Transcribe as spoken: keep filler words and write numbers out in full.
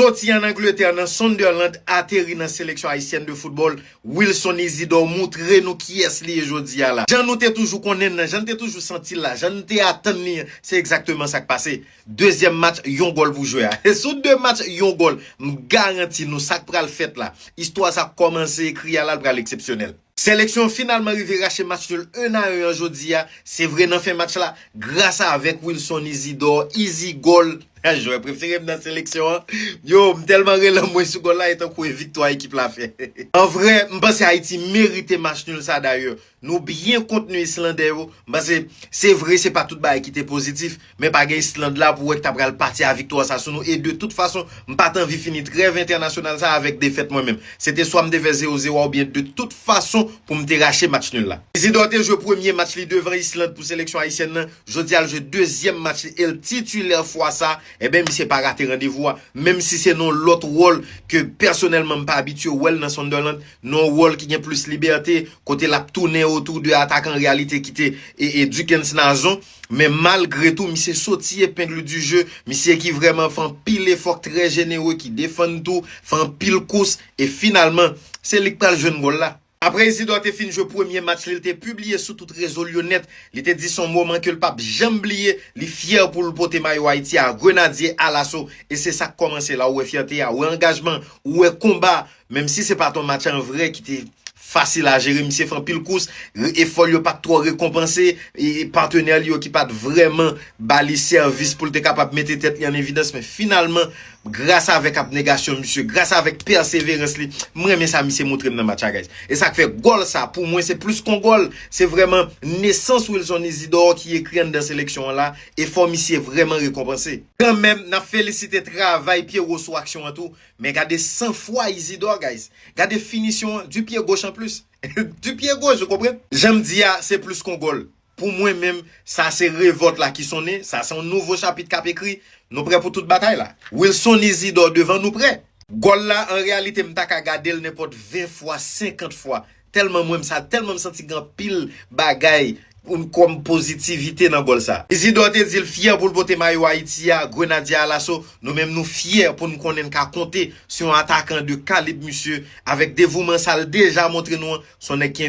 Soti ann Angletè nan Sunderland, ateri nan seleksyon ayisyèn de foutbòl, Wilson Isidore moutre nou kiyès li ye jodi a la. Jan nou te toujou konnen l nan, jan n te toujou santi l la, jan n te atann li an, se egzakteman sa k pase. Dezyèm match, yon gòl pou jwè a. E sou de match, yon gòl. M garanti nou sa k pral fèt la. Istwa sa k kòmanse ekri a la, l pral eksepsyonèl. Seleksyon an finalman rive rache match nul en a en an jodi a. Se vre nan fen match la, gras avèk Wilson Isidore, Izi Gòl, jwè prefere m nan seleksyon an. Yo, m tèlman rele anmwe sou gòl la, e tankou e viktwa ekip la fè. An vrè, m panse Ayiti merite match nul sa dayè. Nou byen kontni Islandè yo. M panse, se vre, se pa tout bagay ki te pozitif, men pa gen Island la pou wè ki ta pral pati a viktwa sa sou nou. E de tout fason, m pa t anvi fini trèv entènasyonal sa avèk defèt mwen menm. Se te swa m te fè zewo zewo a oubyen de tout fason pou m te rache match nul la. Isidore te jwe premye match li devan Island pou seleksyon ayisyèn nan. Jodi a, l jwe dezyèm match li e l titilè fwa sa. Ebyen, misye pa rate randevou a. Menm si se nan yon lòt wòl ke pèsonèlman m pa abitye wè l nan Sunderland, nan yon wòl ki gen plis libète, kote l ap tounen otou de atakan reyalite ki te e, e Duckens Nazon. Men malgre tou, misye soti epeng du jeu, misye ki vrèman fè anpil efò, k trè jenere, ki defann tou, fè anpil kous, e finalman, se li k pral jwenn gòl la. Apre Isidore te fin jwe premye match li, li te pibliye sou tout rezo l yo nèt. Li te di se yon moman ke l p ap janm bliye. Li fyè pou l pote mayo Ayiti a, Grenadye Alaso. E se sa k kòmanse la. Ou wè fyète a, ou wè angajman, ou wè konba. Menm si se pa t yon match an vrè ki te fasil a jere, misye fè anpil kous, re- efò l yo pa t twò rekonpanse, e patenè li yo ki pa t vrèman ba li sèvis pou l te kapab mete tèt li an evidans, men finalman, gras avèk abnegasyon misye, gras avèk pèseverans li, m renmen sa misye montre m nan match la, guys. E sa k fè gòl sa, pou mwen, se plis kon gòl, se vrèman nesans Wilson Isidore ki ekri anndan seleksyon an la, e fò misye vrèman rekonpanse. Kanmenm, n ap felisite travay Pierrot sou aksyon an tou, men gade san fwa Isidore, guys. Gade finisyon an, du pied gauche an plis. Du pied gauche, ou konprann? Jan m di a, se plis kon gòl. Pou mwen menm, sa se revòlt la ki sonnen, sa se yon nouvo chapit k ap ekri. Nou prè pou tout batay la. Wilson Isidore devan nou prè. Gòl la, an reyalite, m ta ka gade l nenpòt ven fwa, senkant fwa. Tèlman m renmen sa, tèlman m santi gen anpil bagay kòm pozitivite nan gòl sa. Isidore te di l fyè pou l pote mayo Ayiti a, Grenadye Alaso. Nou menm nou fyè pou n konnen n ka konte sou yon atakan de kalib misye, avèk devouman sa l deja montre nou an, se yon nèg ki